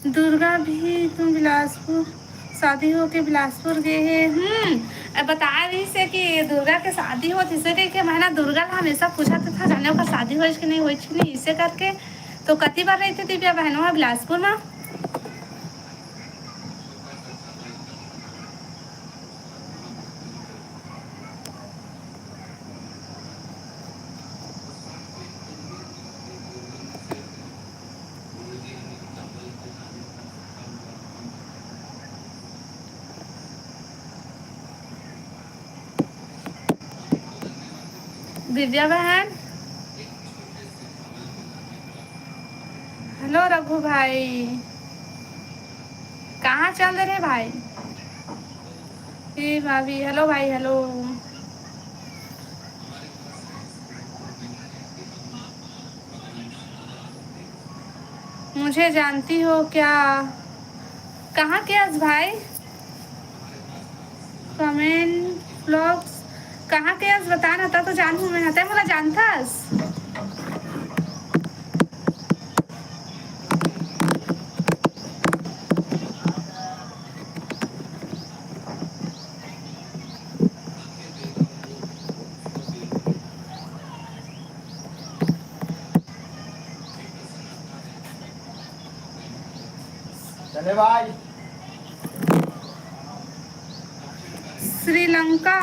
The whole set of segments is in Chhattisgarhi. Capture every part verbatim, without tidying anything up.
दुर्गा भी तुम बिलासपुर, शादी होके बिलासपुर गए हे। हम्म, अब बता रही से कि दुर्गा के शादी होत, इसे कह के मैं ना दुर्गा ला हमेशा पूछत था, जाने ओकर शादी होइस कि नहीं, होइस कि नहीं, इसे करके। तो कति बार रहिथे दिव्या बहनों बिलासपुर में? दिव्या बहन, हेलो रघु भाई, कहाँ चल रहे भाई? हे भाभी, हेलो भाई, हेलो। मुझे जानती हो क्या? कहाँ के हस भाई? कमेंट ब्लॉग्स कहाँ के हस? बता ना, त तो जानहूँ मैं। ह तैं मोला जानथस? चले भाई। श्रीलंका।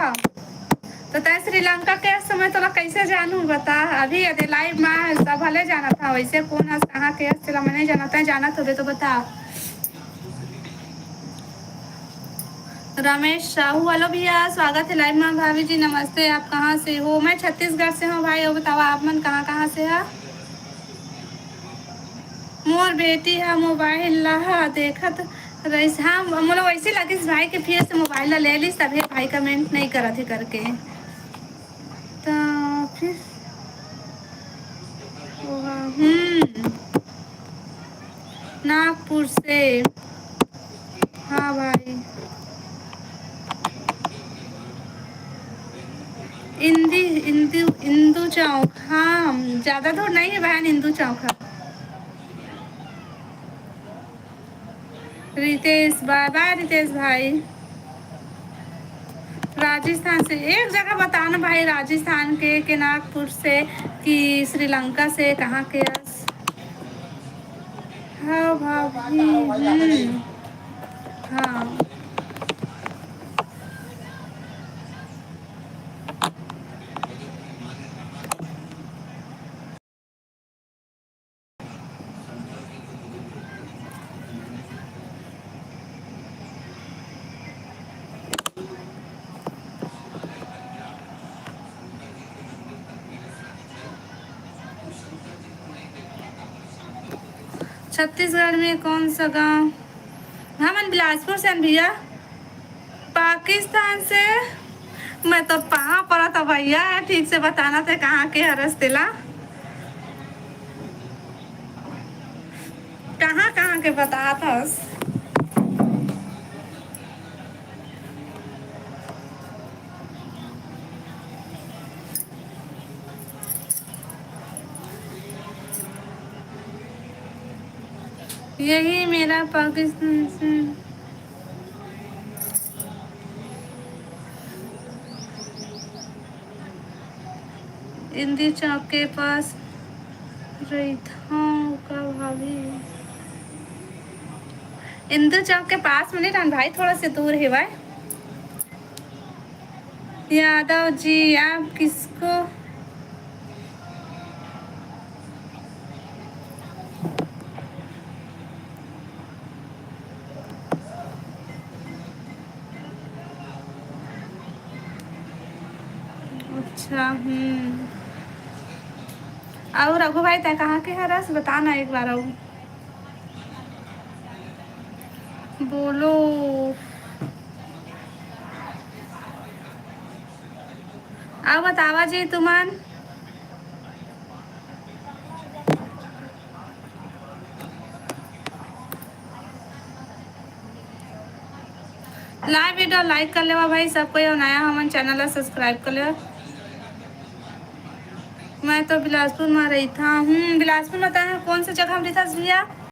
तो तैं श्रीलंका के समय तोला कैसे जानू, बता? अभी यदि लाइव में सब भले जानत हा, वैसे कौन हस, कहाँ के हस, तेला मैं नहीं जानत, तैं जानत होबे तो बता। रमेश साहू, हेलो भैया, स्वागत है लाइव में। भाभी जी नमस्ते, आप कहाँ से हो? मैं छत्तीसगढ़ से हूँ भाई। और बताओ, आप मन कहाँ कहाँ से है? मोर बेटी ह मोबाइल ला ह देखत रहिस। हाँ, मोला वैसे लगिस भाई के फिर से मोबाइल ला ले लिस, तभे भाई कमेंट नहीं करत हे करके। त फिर ओहा, हम्म, नागपुर से। हाँ भाई। इंदी, इंदू, इंदू चौक, हाँ, ज्यादा दूर नहीं है बहन, इंदू चौक है। रितेश, बाय बाय रितेश भाई। राजस्थान से एक जगह बताना भाई, राजस्थान के, के नागपुर से, कि श्रीलंका से, कहाँ के हस? हाँ भाभी, हम्म, हाँ। छत्तीसगढ़ में कौन सा गांव? हमन बिलासपुर से हन भैया। पाकिस्तान से। मैं तो पाँव परत हँव भैया, ठीक से बताना तैं कहाँ के हरस तेला। कहाँ कहाँ के बतात हस? यही मेरा पाकिस्तान से। इंदू चौक के पास रहिथव का भाभी? इंदू चौक के पास में नहीं रहन भाई, थोड़ा से दूर हेवय। यादव जी, आप किसको? अच्छा, हम्म। अउ रघु भाई, तैं कहाँ के हरस? बता ना एक बार अउ। बोलो। अउ बतावा जी तुमन। लाइव वीडियो लाइक कर लेवा भाई सब कोई, अउ नया हमन चैनल ला सब्सक्राइब कर लेवा। मैं तो बिलासपुर में रहिथा हूँ। बिलासपुर में तैं कौन सा जगह में रहिथस भैया?